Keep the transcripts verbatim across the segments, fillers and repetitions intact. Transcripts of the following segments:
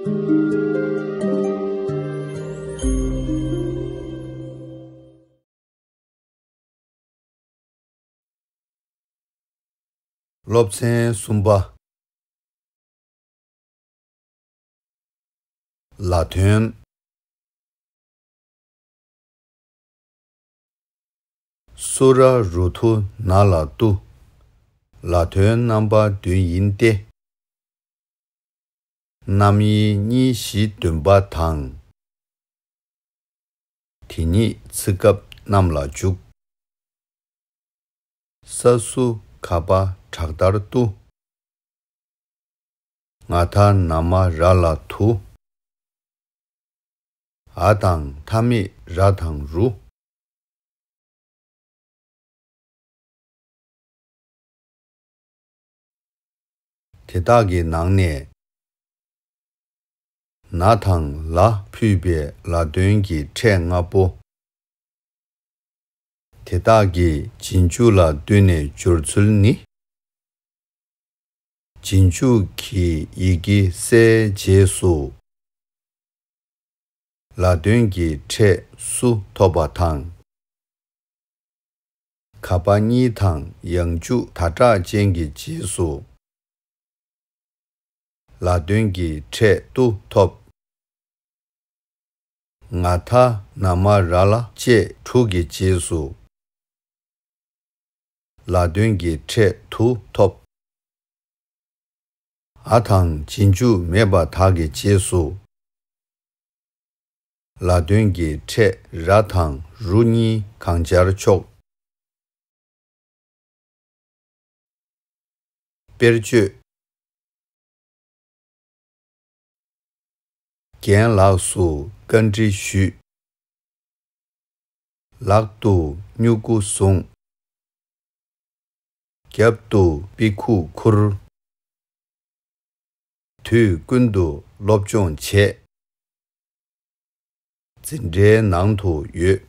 སློབ་ཚན་གསུམ་པ། ལ་དོན། སུ་ར་རུ་ཐུ་ན་ལ་ཏུ། ལ་དོན་རྣམ་པ་བདུན་ཡིན་ཏེ། རྣམ་དབྱེ་གཉིས་བཞི་བདུན་པ་དང་། དེ་ཉིད་ཚིག་སྐབས་རྣམས་ལ་འཇུག། ས་སུ་ག་པ་དྲག་མཐར་ཏུ། ང་ད་ན་མ་ར་ལ་དུ། འ་དང་མཐའ་མེད་ར་དང་རུ། དེ་དག་གི་ནང་ནས། ན་དང་ལ་ཕུད་པའི་ལ་དོན་གྱི་ཕྲད་ལྔ་པོ། དེ་དག་གི་རྗེས་འཇུག་ལ་བསྟུན་ནས་སྦྱོར་ཚུལ་ནི། རྗེས་འཇུག་གི་ཡི་གེ་གསལ་རྗེས་སུ། ལ་དོན་གྱི་ཕྲད་སུ་ཐོབ་པ་དང་། ག་པ་གཉིས་དང་ཡང་འཇུག་ད་དྲག་ཅན་གྱི་རྗེས་སུ། ལ་དོན་གྱི་ཕྲད་ཏུ་ཐོབ། ང་ད་ན་མ་ར་ལ་བཅས་དྲུག་གི་རྗེས་སུ། ལ་དོན་གྱི་ཕྲད་དུ་ཐོབ། འ་དང་རྗེས་འཇུག་མེད་པ་དག་གི་རྗེས་སུ། ལ་དོན་གྱི་ཕྲད་ར་དང་རུ་གཉིས་གང་སྦྱར་ཆོག། དཔེར་བརྗོད། རྒན་ལགས་སུ་བཀའ་འདྲི་ཞུས། ལག་ཏུ་སྨྱུ་གུ་བཟུང་། རྒྱབ་ཏུ་དཔེ་ཁུག་ཁུར། དུས་ཀུན་ཏུ་སློབ་སྦྱོང་བྱས། འཛིན་གྲྭའི་ནང་དུ་ཡོད།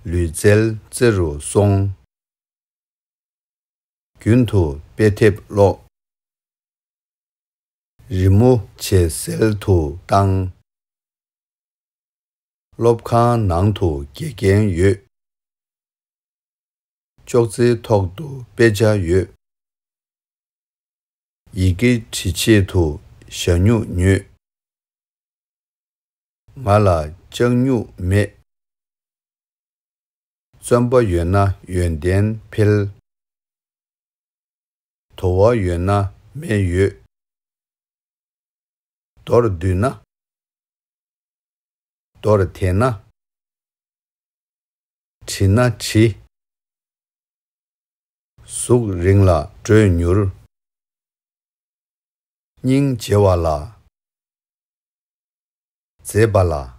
ལུས་རྩལ་རྩེ་རུ་སོང་། རྒྱུན་དུ་དཔེ་དེབ་ཀློག། རི་མོ་ཇེ་གསལ་དུ་བཏང་། སློབ་ཁང་ནང་དུ་དགེ་རྒན་ཡོད། ཅོག་ཙེའི་ཐོག་ཏུ་དཔེ་ཆ་ཡོད། ཡི་གེ་འབྲི་ཆེད་དུ་ཞྭ་སྨྱུག་ཉོས། ང་ལ་ལྕགས་སྨྱུག་མེད། བཙོན་པ་ཡོད་ན་ཡོན་ཏན་འཕེལ། དོ་བ་ཡོད་ན་མེ་ཡོད། མདོར་བསྡུས་ན། མདོར་དེད་ན། བྲིས་ན་བྲི། གཟུགས་རིང་ལ་འགྲོས་མྱུར། སྙིང་རྗེ་བ་ལ། མཛེས་པ་ལ།